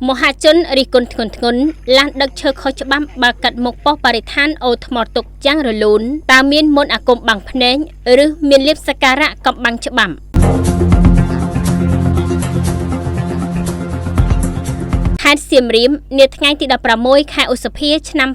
មហាជនរិះគន់ធ្ងន់ធ្ងរឡានដឹកឈើខុសច្បាប់បើកាត់មុខប៉ុស្តិ៍បរិស្ថានអូថ្មទុកយ៉ាងរលូនតើមានមន្តអាគមបាំងភ្នែកឬមានលាភសក្ការៈកំបាំងច្បាប់ខេត្តសៀមរាបនាថ្ងៃទី16ខែឧសភាឆ្នាំ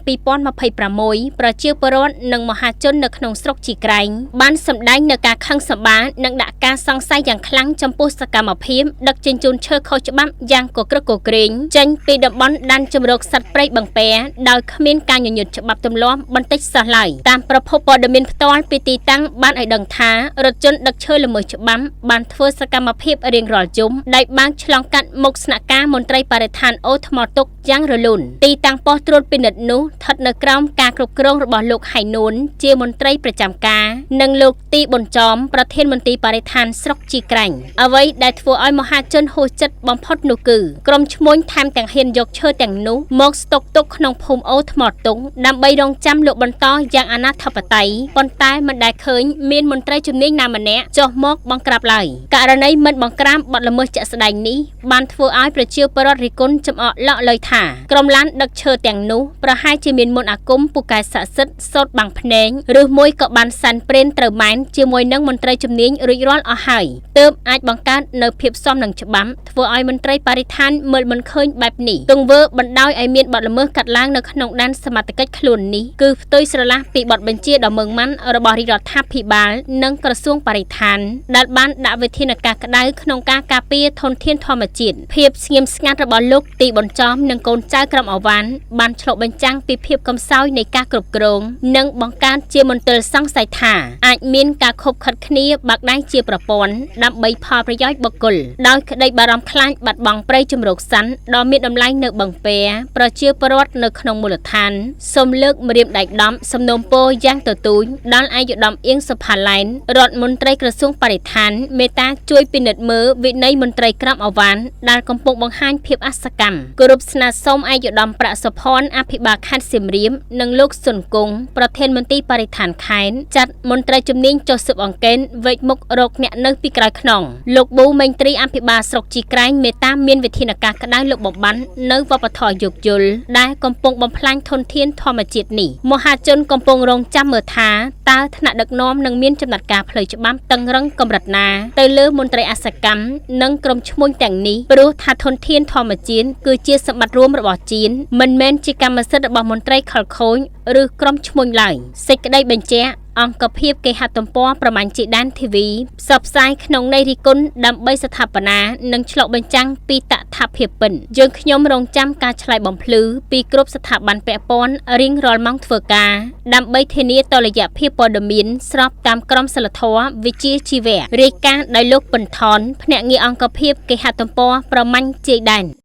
2026ប្រជាពលរដ្ឋនិងមហាជននៅក្នុងស្រុកជីក្រែងបានសម្ដែងនៅការខឹងសម្បារនិងដាក់ការសង្ស័យយ៉ាងខ្លាំងចំពោះសកម្មភាពដឹកជញ្ជូនឈើខុសច្បាប់យ៉ាងកក្រឹកកក្រែងចេញពីតំបន់ដែនជម្រកសត្វព្រៃបឹងពែដោយគ្មានការញញឹតច្បាប់ទម្លាប់បន្តិចសោះឡើយតាមប្រភពព័ត៌មានផ្ទាល់ពីទីតាំងបានឲ្យដឹងថារថយន្តដឹកឈើល្មើសច្បាប់បានធ្វើសកម្មភាពរៀងរាល់យប់ដោយបានឆ្លងកាត់មុខស្នាក់ការមន្ត្រីបរិស្ថានអូថ្មទុកយ៉ាងរលូនទីតាំងប៉ុស្តិ៍ត្រួតពិនិត្យនោះស្ថិតនៅក្រោមការគ្រប់គ្រងរបស់លោកហៃនួនជាមន្ត្រីប្រចាំការនិងលោកទីប៊ុនចំប្រធានមន្ទីរបរិស្ថានស្រុកជីក្រែងអ្វីដែលធ្វើឲ្យមហាជនហួសចិត្តបំផុតនោះគឺក្រុមឈ្មួញថែមទាំងហ៊ានយកឈើទាំងនោះមកស្តុកទុកក្នុងភូមិអូថ្មទុកដើម្បីរងចាំលក់បន្តយ៉ាងអនាធិបតេយ្យប៉ុន្តែមិនដែលឃើញមានមន្ត្រីជំនាញណាម្នាក់ចុះមកបង្ក្រាបឡើយករណីមិនបង្ក្រាបបទល្មើសជាក់ស្ដែងនេះបានធ្វើឲ្យប្រជាពលរដ្ឋរិះគន់ចំអកឡក់លើថាក្រុមឡានដឹកឈើទាំងនោះប្រហែលជាមានមន្តអាគមពូកែស័ក្តិសិទ្ធិសូត្របាំងភ្នែកឬមួយក៏បានសាន់ព្រេនត្រូវម៉ែនជាមួយនឹងមន្ត្រីជំនាញរួចរាល់អស់ហើយទើបអាចបង្កើតនៅភាពសមនឹងច្បាប់ធ្វើឲ្យមន្ត្រីបរិស្ថានមើលមិនឃើញបែបនេះទង្វើបណ្ដោយឲ្យមានបទល្មើសកាត់ឡើងនៅក្នុងដែនសមត្ថកិច្ចខ្លួននេះគឺផ្ទុយស្រឡះពីបទបញ្ជាដ៏ម៉ឺងម៉ាន់របស់រាជរដ្ឋាភិបាលនិងក្រសួងបរិស្ថានដែលបានដាក់វិធានការក្តៅក្នុងការការពារធនធានធម្មជាតិភាពស្ងៀមស្ងាត់របស់លោកទីប៊ុនចំនិងកូនចៅក្រុមអវ៉ាន់បានឆ្លុះបញ្ចាំងពីភាពកំសោយនៃការគ្រប់គ្រងនិងបង្កើតជាមន្ទិលសង្ស័យថាអាចមានការខົບខិតគ្នាបាក់ដៃជាប្រព័ន្ធដើម្បីផលប្រយោជន៍បុគ្គលដោយក្តីបារម្ភខ្លាចបាត់បង់ព្រៃជម្រកសត្វដ៏មានតម្លៃនៅបឹងពែប្រជាពលរដ្ឋនៅក្នុងមូលដ្ឋានសូមលើកម្រាមដៃដំសំណូមពរយ៉ាងទទូចដល់ឯកឧត្តមអៀងសុផាឡែនរដ្ឋមន្ត្រីក្រសួងបរិស្ថានមេត្តាជួយពិនិត្យមើលវិន័យមន្ត្រីក្រុមអវ៉ាន់ដែលកំពុងបង្ហាញភាពអសកម្មគោរពស្នើសុំឯកឧត្តមប្រាក់សុភ័ណ្ឌអភិបាលខេត្តសៀមរាបនិងលោកសុនគង់ប្រធានមន្ទីរបរិស្ថានខេត្តចាត់មន្ត្រីជំនាញចុះស៊ើបអង្កេតវែកមុខរកអ្នកនៅពីក្រោយខ្នងលោកប៊ូមេងត្រីអភិបាលស្រុកជីក្រែងមេត្តាមានវិធានការក្តៅលោកបំបាននៅវប្បធម៌យោគយល់ដែលកំពុងបំផ្លាញធនធានធម្មជាតិនេះមហាជនកំពុងរងចាំមើលថាតើថ្នាក់ដឹកនាំនឹងមានចំណាត់ការផ្លូវច្បាប់តឹងរឹងកម្រិតណាទៅលើមន្ត្រីអសកម្មនិងក្រុមឈ្មួញទាំងនេះព្រោះថាធនធានធម្មជាតិគឺជាសម្បត្តិរួមរបស់ជាតិមិនមែនជាកម្មសិទ្ធិរបស់មន្ត្រីខលខូចឬក្រុមឈ្មួញឡើយសេចក្តីបញ្ជាក់អង្គភាពគេហទំព័រប្រមាញ់ជាដានធីវីផ្សព្វផ្សាយក្នុងន័យរិះគន់ដើម្បីស្ថាបនានិងឆ្លុះបញ្ចាំងពីតថាភាពពិតយើងខ្ញុំរងចាំការឆ្លើយបំភ្លឺពីគ្រប់ស្ថាប័នពាក់ព័ន្ធរៀងរាល់ម៉ោងធ្វើការដើម្បីធានាតុល្យភាពព័ត៌មានស្របតាមក្រមសីលធម៌វិជ្ជាជីវៈរាយការណ៍ដោយលោកពិនថនភ្នាក់ងារអង្គភាពគេហទំព័រប្រមាញ់ជាដែន។